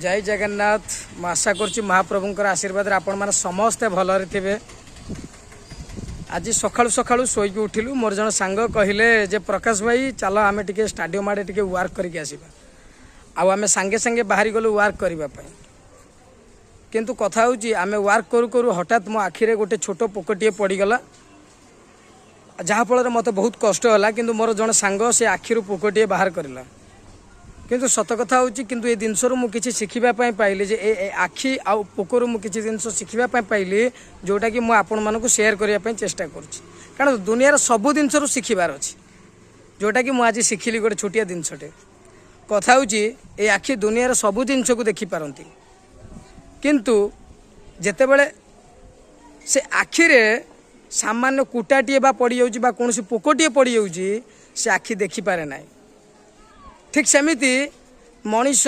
ଜୟ ଜଗନ୍ନାଥ। ମୁଁ ଆଶା କରୁଛି ମହାପ୍ରଭୁଙ୍କର ଆଶୀର୍ବାଦରେ ଆପଣମାନେ ସମସ୍ତେ ଭଲରେ ଥିବେ। ଆଜି ସକାଳୁ ସକାଳୁ ଶୋଇକି ଉଠିଲୁ। ମୋର ଜଣେ ସାଙ୍ଗ କହିଲେ ଯେ ପ୍ରକାଶ ଭାଇ, ଚାଲ ଆମେ ଟିକେ ଷ୍ଟାଡିୟମ୍ ଆଡ଼େ ଟିକେ ୱାର୍କ କରିକି ଆସିବା। ଆଉ ଆମେ ସାଙ୍ଗେ ସାଙ୍ଗେ ବାହାରି ଗଲୁ ୱାର୍କ କରିବା ପାଇଁ। କିନ୍ତୁ କଥା ହେଉଛି, ଆମେ ୱାର୍କ କରୁ କରୁ ହଠାତ୍ ମୋ ଆଖିରେ ଗୋଟେ ଛୋଟ ପୋକଟିଏ ପଡ଼ିଗଲା, ଯାହାଫଳରେ ମୋତେ ବହୁତ କଷ୍ଟ ହେଲା। କିନ୍ତୁ ମୋର ଜଣେ ସାଙ୍ଗ ସେ ଆଖିରୁ ପୋକଟିଏ ବାହାର କରିଲା। କିନ୍ତୁ ସତ କଥା ହେଉଛି, କିନ୍ତୁ ଏ ଜିନିଷରୁ ମୁଁ କିଛି ଶିଖିବା ପାଇଁ ପାଇଲି ଯେ ଏ ଆଖି ଆଉ ପୋକରୁ ମୁଁ କିଛି ଜିନିଷ ଶିଖିବା ପାଇଁ ପାଇଲି, ଯେଉଁଟାକି ମୁଁ ଆପଣମାନଙ୍କୁ ସେୟାର କରିବା ପାଇଁ ଚେଷ୍ଟା କରୁଛି। କାରଣ ଦୁନିଆର ସବୁ ଜିନିଷରୁ ଶିଖିବାର ଅଛି, ଯେଉଁଟାକି ମୁଁ ଆଜି ଶିଖିଲି ଗୋଟେ ଛୋଟିଆ ଜିନିଷଟେ। କଥା ହେଉଛି, ଏ ଆଖି ଦୁନିଆର ସବୁ ଜିନିଷକୁ ଦେଖିପାରନ୍ତି, କିନ୍ତୁ ଯେତେବେଳେ ସେ ଆଖିରେ ସାମାନ୍ୟ କୁଟାଟିଏ ବା ପଡ଼ିଯାଉଛି ବା କୌଣସି ପୋକଟିଏ ପଡ଼ିଯାଉଛି, ସେ ଆଖି ଦେଖିପାରେ ନାହିଁ। ଠିକ୍ ସେମିତି ମଣିଷ